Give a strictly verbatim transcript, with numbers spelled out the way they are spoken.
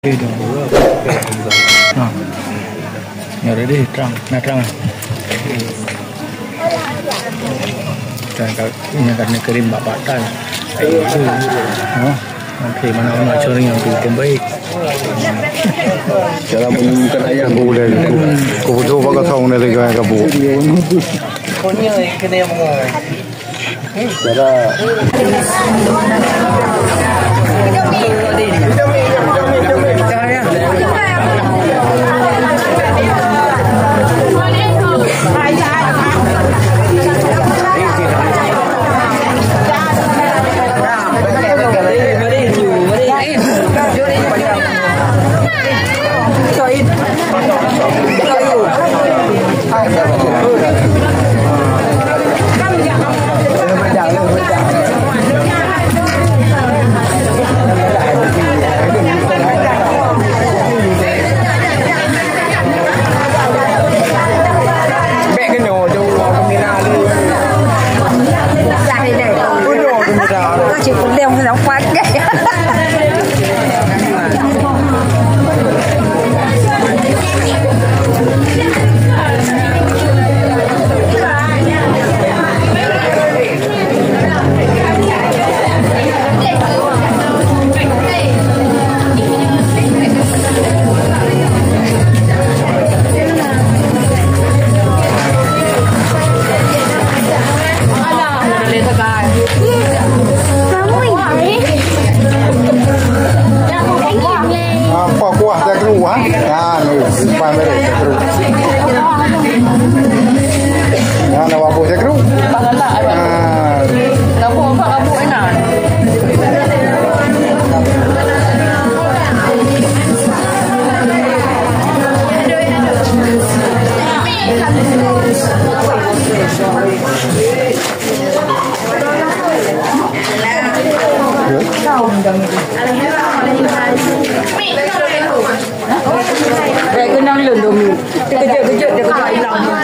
Ha. Nyoe ready, trang, na trang. Trang ka, ini kan kirim bak Pak Tan. Ha. Oke, mana-mana cari yang tu terbaik. Cara menemukan ayam. Aku dah, aku, aku betul bak kosong dari kau yang kabut. Pokoknya kena yang Apa kuah tak keluar? Ah, ni, simpan beri tak keluar. Mana babu tak keluar? Ah. Baik, kenang lôn dua minit. Terkejut-kejut dia kejut hilang.